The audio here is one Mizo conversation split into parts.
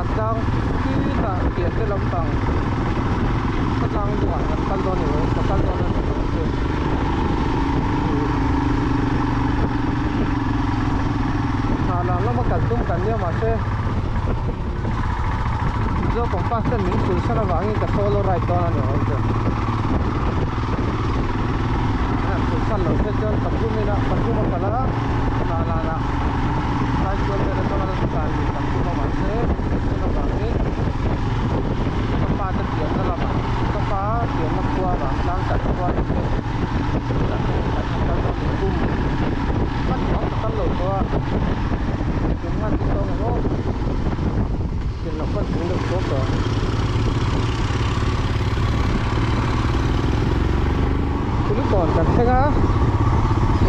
Vantlang khitah pian te lampang khawtlang bulah kan kal dawn a ni ka kal dawn a ni tawh chu. Thla lama kal tum kan nia mahse Mizo compass ten min hril san avangin ka solo ride dawn a ni awm chu. An hril san loh te chuan pathum ina pathum a kal a thla lanah Saitual vel atanga la tlan lui kan tum a mahse hril san avangin ka pa te pianna lamah ka pa pianna khua vangtlang kan khua te tunah hian kan han kal dawn ni kum hman chuang ka kal lo tawh a kum han ti tawng emaw tlin loh pawn tling deuh tawp tawh Kulikawn kan thleng a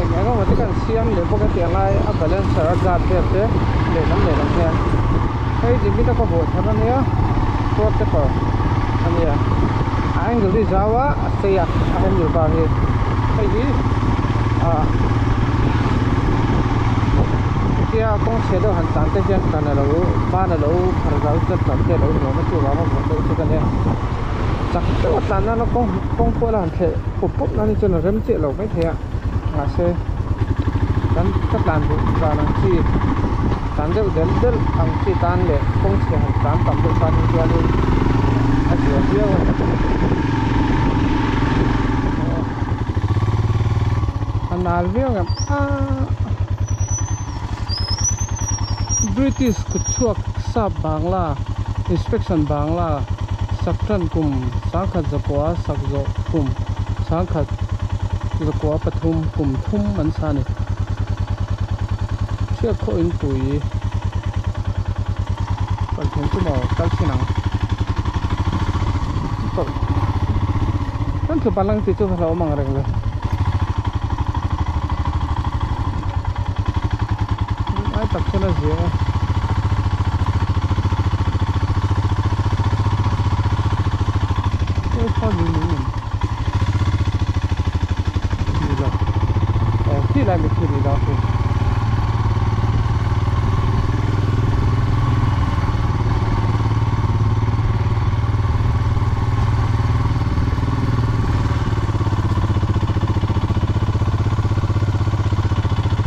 eng eng emaw te kan siam leh bawk a tih a ngai a balancer a guard vel te lehlam lehlam hian hei limit a ka vuah thar ania short taper ania a angle hi zau a a sei a a handle bar hi hei hi ah tia kawng chhe deuh han tlan te hian tlan alo ban alo phar zau chuan tlan te alo nuam a chuvang a vuah deuh chu ka nia chak deuh a tlan nana kawng kawng pawh la han thleh pup pup nan hi chuan a rem chiah lo maithei a mahse kan ka tlan duh dan ang chi tlan deuh delh delh ang chi tan leh kawng chhe han tlan tam deuh tan hi chuanin a zia viau a ni a nal viau ngam aaa British kut chhuak sap bangla inspection bangla sak tan kum sangkhat zakua sak zawh kum sangkhat. Zakua pathum kum thum an sa a ni. Hriat khawh in pui kal thing chu maw kal thin ang. Kan thupa lang tih chu ka hlauhawm ang reng le. Ai tak chuan a zia e. Hei khaw ni ni. Ni lo eh khi lai mi khi ni lo khi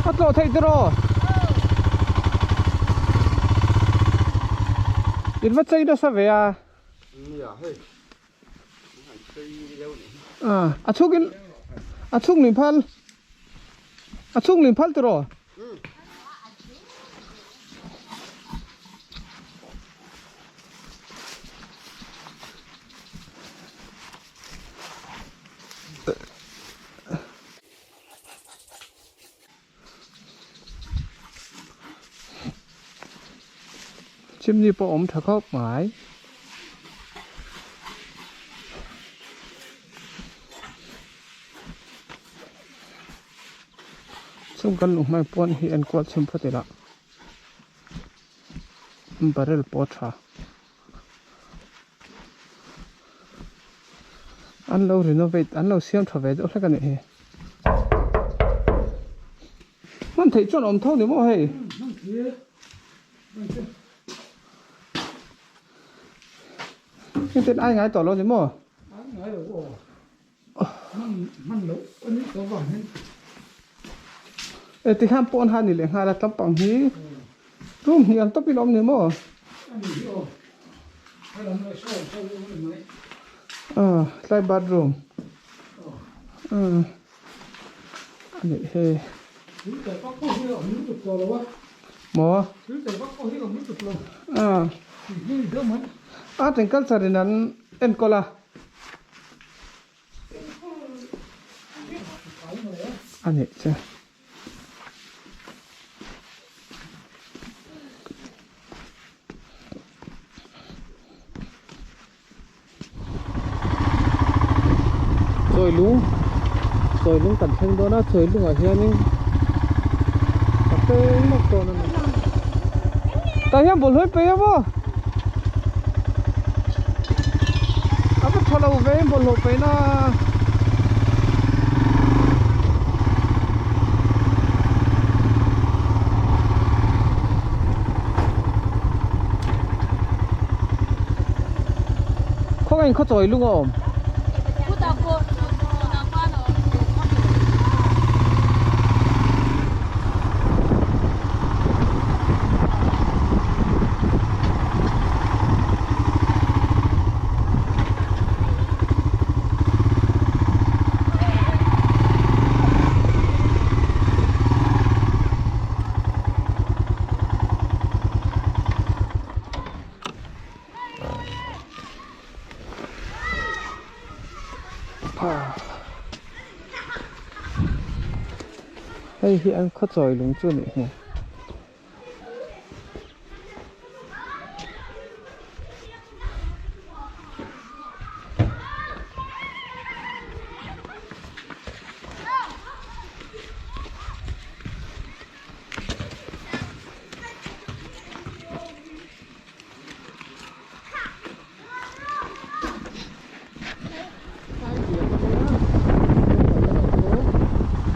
A tlawh theih tiraw? In va chei nasa ve a. Nia hei. A chhuk in a chhuk min phal a chhuk min phal tiraw Chimney pawh awm tha khawp mai. Chung kan luh hmai pawn hi enkual chhim phawt ila barrel pawh a tha. An lo renovate an lo siam tha ve deuh hlek a nih hi. Hman theih chuan awm tho ni maw hei. Heng ten ai ngai tawh lo ni maw? Ai ngai lo aw. Hman hman loh a nih tawh vang hian. E tikhan pawn han ni leh nghal a tlampang hi room hnih ang tawpin a awm ni maw? A ni hi aw. Helam leh saw saw hi awm a ni mai. Ah tlai bathroom. Ah a nih hi. Thil tel vak pawh hi a awm lutuk tawh lo a. Maw? Thil tel vak pawh hi a awm lutuk lo. Ah. Tih hi a ni deuh mai. Art and culture in an enkawl a. A nih chu. Chawilung Chawilung kan thleng dawn a Chawilungah hianin ka peng lawk dawn a ni. Tah hian bawlhhlawh in peih a maw? A va tha lo ve in bawlhhlawh peihna Khawngaih in khawchawi lung a awm. Hei hi an khawchawi lung chu a nih hmel.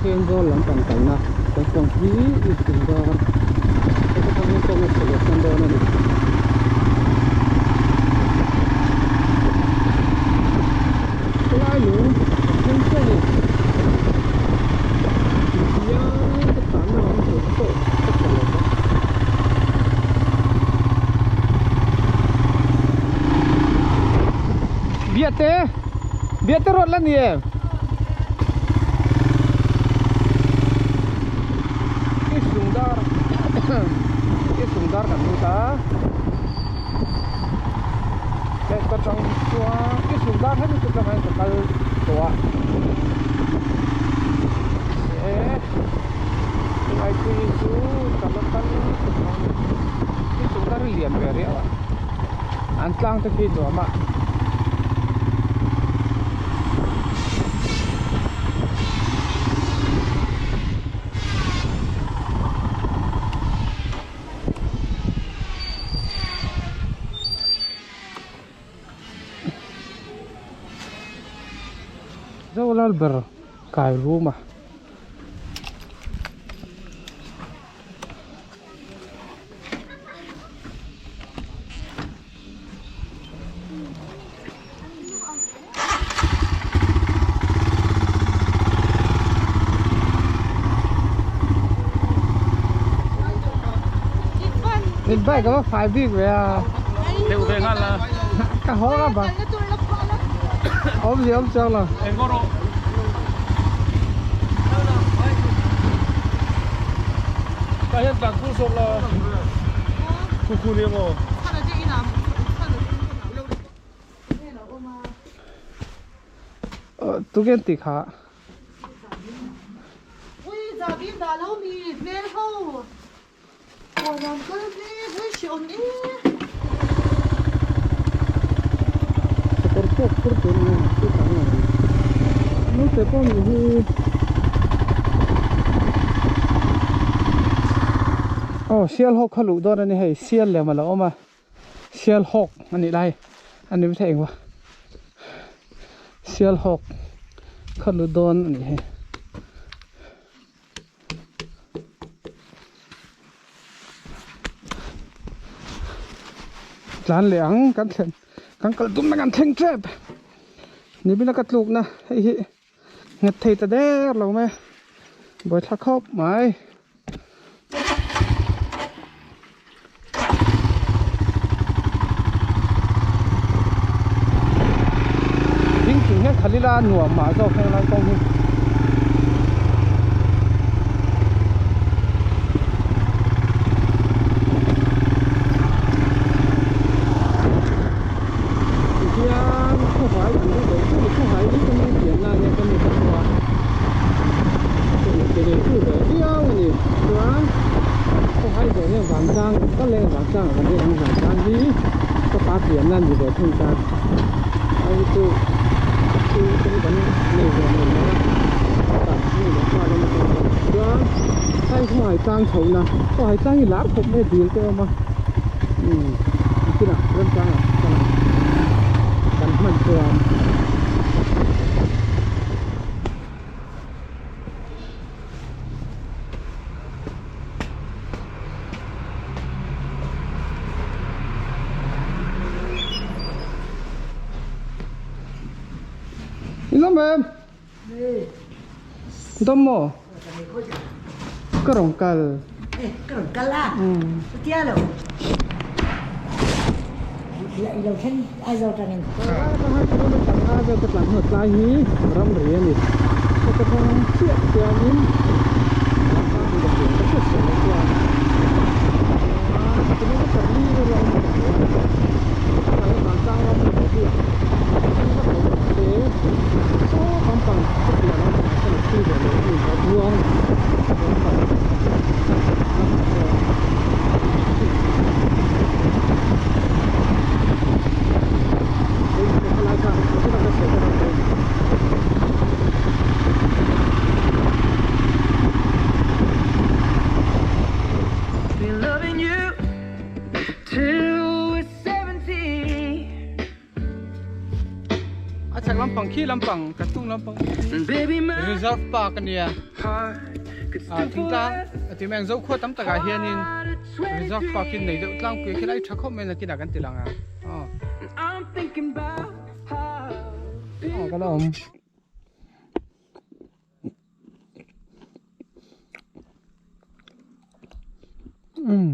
Thenzawl lampang kalna kawng hi i sundar heta tang hian kawng a chhe leh tan dawn a ni. Khawlai lung a thleng chiah a ni. Tihian ka tlanna lam tur pawh ka tha lo va. Biate Biate road la ni em? I sungdar I sungdar kan lut a hei ka tang chuan I sungdar hemi chu tlangah hian ka kal tawh a e hei pui chu ka la kal lutuk lo a ni I sungdar hi lian ve riau a an tlang te khi nuam a. Zo lal ber kai rum a. In bike a va fai bik ve a. Deuh ve nghal la. Ka haw a ba. Awm gì awm chuang lo. Eng rawh. Ta hian tlan kur zawk la. Khu khu ni maw. Tugen tih kha. Sakawr pawh phur tur a ni a chu tah hian naute pawh nih hi aw sialhawk kha luh dawn a ni hei sial lem a lo awm a sialhawk a nih lai a ni maithei engmaw sialhawk kha luh dawn a nih hi. Tlan leh ang kan thlen kan kal tum na kan thleng tep ni bina ka tluk na hei hi nghet thei ta der lo mai buaithla khawp mai. Ding chung hian khalila nuam mah zawk heng lai kawng hi. Tihian khawhai kan duh ve chu khawhai hi ka mi pianna ania ka nu ka hua ke nei tu ve viau a ni chuan khawhai zawh hian vantlang ka leng vantlang ah kan riak ang vantlang hi ka pa pianna a ni ve thung ta a hi chu chu chu kan nei ve mai lo a tah nu leh pa lam atang chuan chuan hei khawhai tlang chho na khawhai tlang hi lar khawp mai a dil te a awm a umm kinah remchang ah ka lang kan hman chuan. Dam em? Dam maw? Ka rawn kal. Ka rawn kal a. Chutia lo. I lo thleng Aizawl atangin. Kilometer nga vel ka tlan hnu tlai hi ramri a ni. Heta tang chiah chianin Vantlang hi ka hria ka hriat sual loh chuan kilometer li vel a awm ka hria. Tunah hian Vantlang ram hi hi a vak lo mahse saw lampang ka piah lampangah sawn a thui ve lo a ni a buang lampang lamah sawn. A chhak lampang khi lampang ka tung lampang reserve park a nia ah thingtlang a ti mai ang zokhua tam takah hianin reserve park hi nei deuh tlangpui a khilai tha khawp mai nakinah kan ti lang ang aw aw ka la awm. Um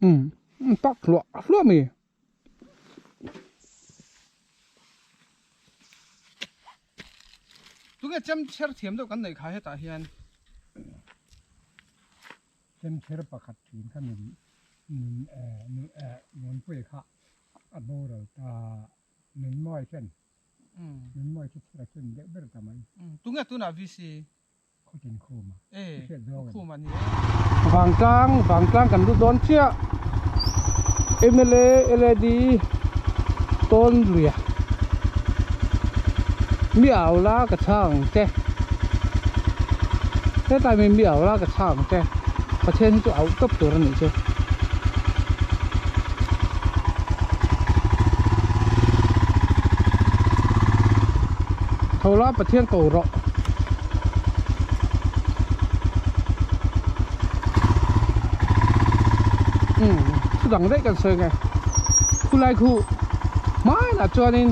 um tak hluah hluah mai. Tunge chem chher thiam deuh kan neih kha hetah hian. Chem chher pakhat thin kha nun nun eh nun eh Muanpuia kha a boral ta nun mawi hian nun mawi chu chher a chen deuh ber ta mai. Tunge tunah VC? Khawtin khuma. E khuma ni e. Vangtlang vangtlang kan lut dawn chiah mla lad tawn luia mi au la ka chhang ang che hetlai mi mi au la ka chhang ang che Pathian hi chu auh tawp tur a nih chu. Tho la Pathian ko rawh. Umm thu dang daih kan sawi nge khulai khu hmanah chuanin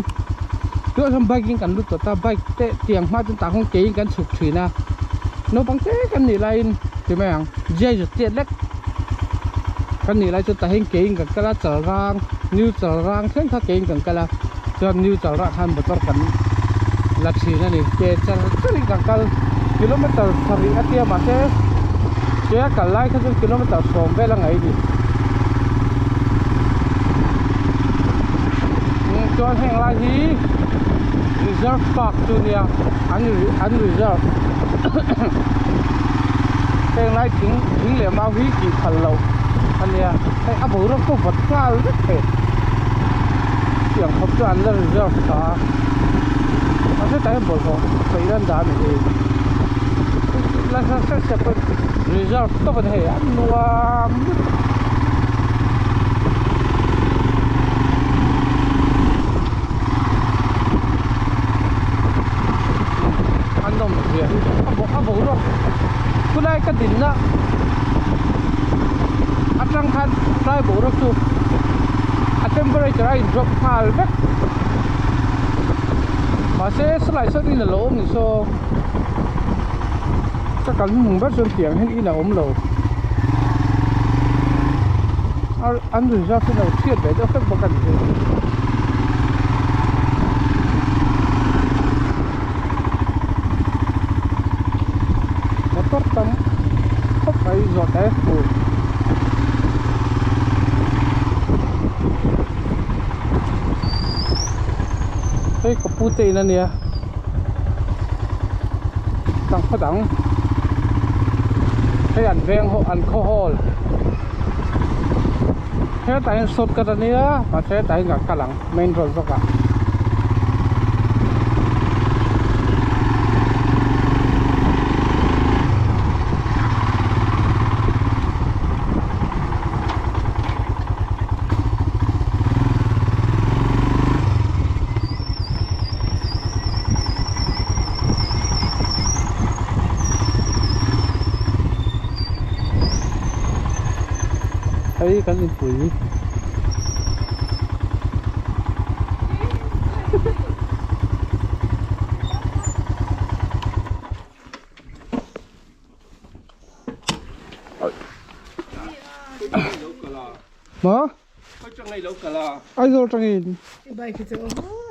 tunah chuan bike in kan lut tawh ta bike te tiang hma chuan tah khawn keiin kan chhuk thin a naupang te kan nih laiin ti mai ang giai zet chiat lek kan nih lai chuan tah hian keiin kan kal a chalrang new chalrang thleng kha keiin kan kal a. Chuan New Chalrah khan motor kan la thin a ni. Ke char charin kan kal kilometer sarih a tia mahse ke a kal lai kha chuan kilometer sawm vel a ngaih a ni. Chuan heng lai hi reserve park chu nia an an reserve heng lai thing thing leh mau hi tih phal loh a nia hei a boruak pawh vawt nghal vek thei. Tiang khawp chu an la reserve tha a mahse tah hian bawlhhlawh peih lan dan a ni hi licence step pawh reserve tawp a ni hei a nuam lutuk. A nawm zia hi a boruak khulai ka dinna atang khan tlai boruak chu a temperature a in drop nghal vek mahse silai sawn in alo awm ni saw ka kal hnuhnung ber chuan tiang hian in a awm lo an reserve hi a lo chhiat ve deuh hlek bawk a ni hi. Motor tam khawp mai zawh te hmu. Hei ka pu te in a nia tang phawt ang hei an veng ho an khaw hall hetah hian shortcut a nia mahse hetah hian kan kal ang main road zawk ah. Hei kan inpui Maw? Aizawl tangin. I bike hi chu aw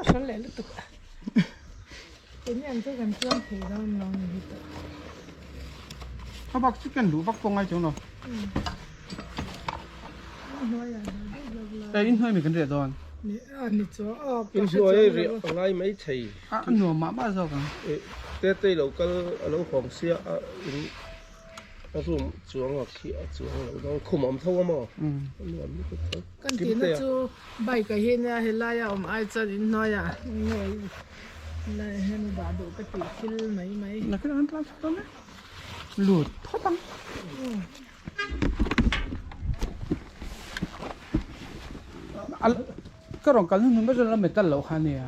hral leh lutuk a. Keini ang chu kan chuang thei dawn lo ni hi tawh. Ka bak chu ken luh vak pawh ngai chuang lo. Ê in hnuai mi kan riah dawn. Ni chu aw In hnuai a riah a ngai mai thei. A nuam mah mah zawk ang. Tete lo kal a lo hawng sia a in a room chuang a khi a chuang lo dawn khum a awm tho a maw a nuam lutuk tho. Kan tihna chu bike ah hian nia helai a awm ai chuan in hnuai ah helai ah hian a dah duh ka tih thil mai mai. Nakin an tlan chho dawn e lut phawt ang. Ka rawn kal hnu hnu ber la metal loh kha ania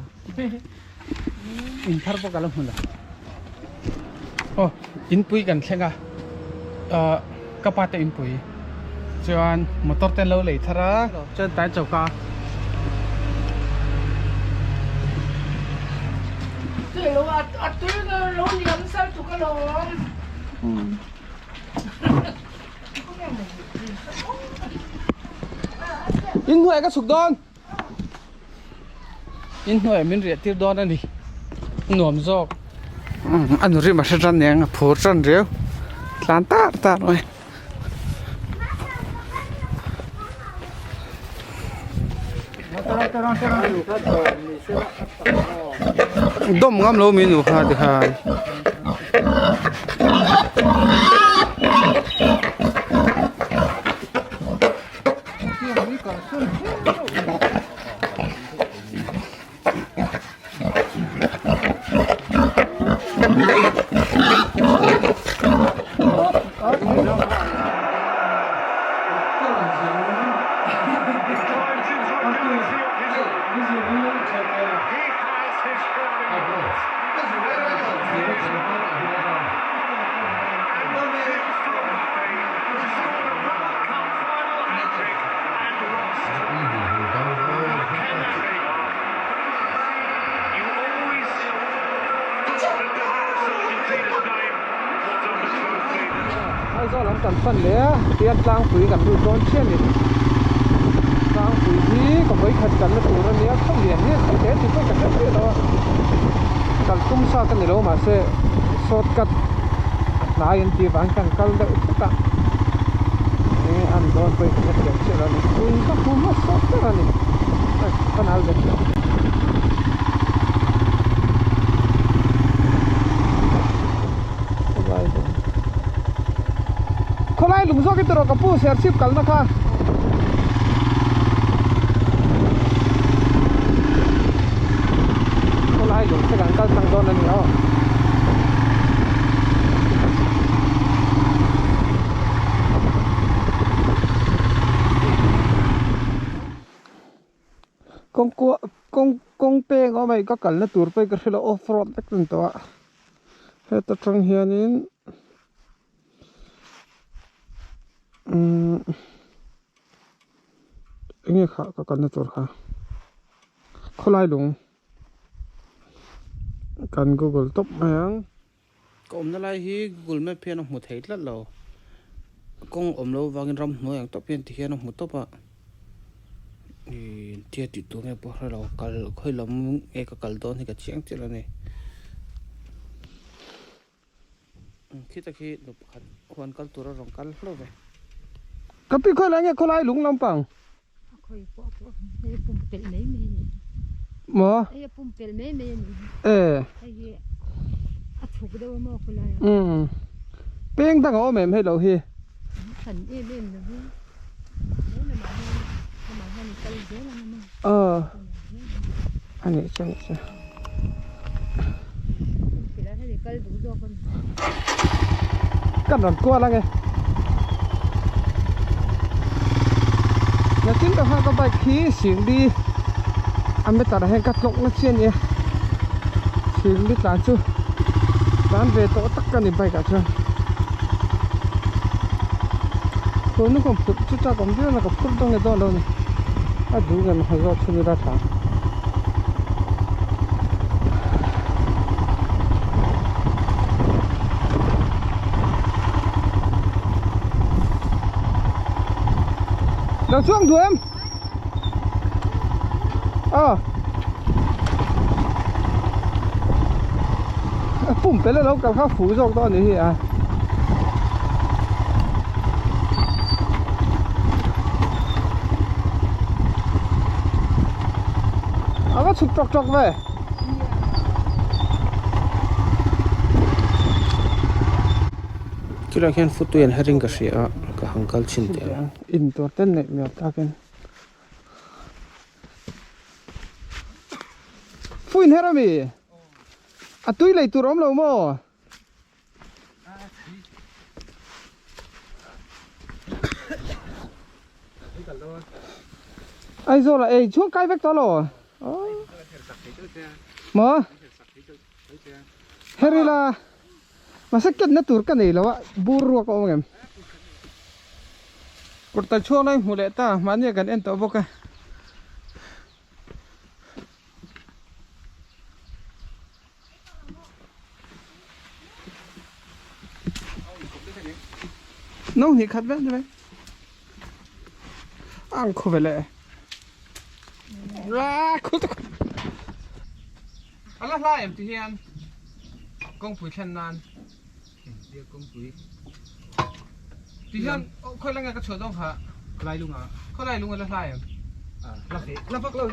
in thar pawh ka la hmu lo aw inpui kan thleng a ah ka pa te inpui chuan motor te an lo lei thar a chuan tlai choka In hnuai ka chhuk dawn in hnuai min riah tir dawn a ni nuam zawk a nu rim a hre tan eng a phur tan riau tlan tar tar mai. Dawm ngam lo mi nu kha tikhan. Aizawl lam kan pan leh a tihian tlangpui kan lut dawn chiah a ni tlangpui hi ka vawikhat kalna tur a nia khaw lian hian ka hle tih pawh ka hre chiah lo a kal tum sa ka ni lo mahse shortcut a hnai an tih avangin kan kal deuh thut a enge an dawn pawhin ka hrethiam chiah lo a ni tui ka hmu hmasa ber a ni ka nal ve chiah. Khawlai lung zawk i tawrh ka pu serchhip kalna kha. Khawlai lung te kan kal tlang dawn a ni aw. Kawng kua kawng kawng peng awm a ka kalna tur pawh hi ka hre lo off road vek tan tawh a heta tang hianin umm enge kha ka kalna tur kha khawlai lung kan google tawp mai ang. Ka awmna lai hi Google Map hian a hmu thei tlat lo. Kawng awm lo vangin ramhnuai ang tawp hian tihian a hmu tawp a. Ihh tia tih tur nge pawh hre lo kal khawi lam nge ka kal dawn hi ka chiang chiah lo a ni. Khita khi nu pakhat huan kal tur a rawn kal hlauh ve. Ka pi khawi lai nge khawlai lung lampang? A khawi pawh pawh hei a pumpelh mai mai a ni. Maw? Hei a pumpelh mai mai a ni. E. Hei hi a chhuk deuh a maw khawlai ah. Umm. Peng dang a awm em hei lo hi? Hran em em lo hi. He lamah hian lamah hian i kal zel ang a maw? Aw. A nih chu a nih chu. Pumpelh ah hian i kal duh zawk a ni. Kan rawn kual ang e. Nachin tak khan ka bike hi sirli a meter ah hian ka tlawk na chi a ni a sirli tlan chu tlan ve tawh tak ka ni bike ah chuan phurna kawng phurh chu chak awm viau na ka phur dawn nge dawn lo a ni a duh nge maw zawt chhun ila tha. Lo chuang duh em? Aw. A pumpelh a lo kal kha fu zawk dawn a ni hi a. A va chhuk tawk tawk ve. Chulaiah khian footway an her in ka hria a, ka han kal chhin teh ang. In tur ten neih mial takin. Fu in her ami? A tui lei tur awm lo maw? Aizawl ah ei chhuak kai vek tawh lo. Maw? Her ila mahse kenna tur ka nei lo a bur ruak a awm ang em? Kurtai chhuak lai hmu leh ta mahni ah kan en tawh bawk a. No hnih khat vel ni mai ang khaw vel e khu tak ala hlai em ti hian kawngpui thlen nan kawngpui ti hian khawi langa ka chhuah dawn kha khawi lunga khawi lunga la hlai em la vak lo.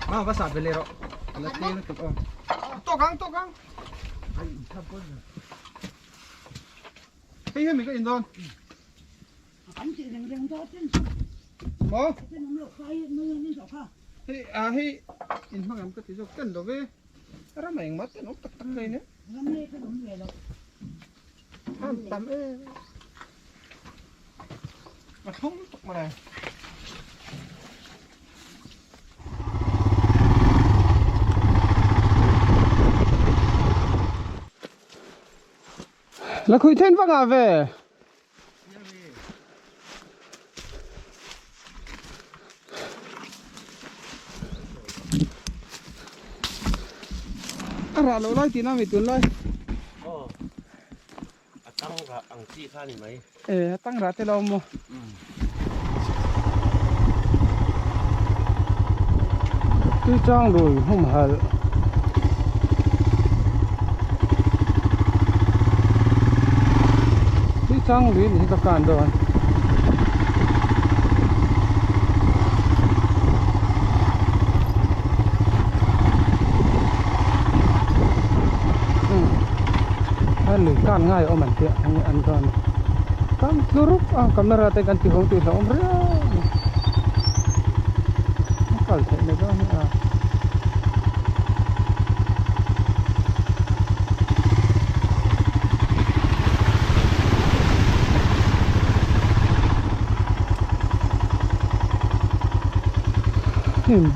Ma va sat ve le rawh la te lutuk aw tawk ang tawk ang hei hemi ka in dawn maw hei a hei in hmang em ka ti zawk ten lo ve ram engmah ten awm tak tak hlei nen an tam em a thlum lutuk mawle. La khui then vang ah ve. A rah loh lai tihna mi tun lai. A tang rah ang chi kha a ni mai. E a tang rah te lo awm maw? Tui chang lui humhalh. Tui chang lui ni hi ka kan dawn. Lui kan ngai awm an tih ang an dawn kan tlu rup a camera te kan ti hawng tih hlauhawm riau a kal theih na dawn hi a.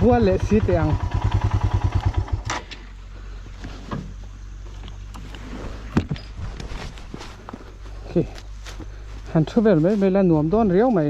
Bual leh si teh ang. Khi han thu vel mai mai la nuam dawn riau mai.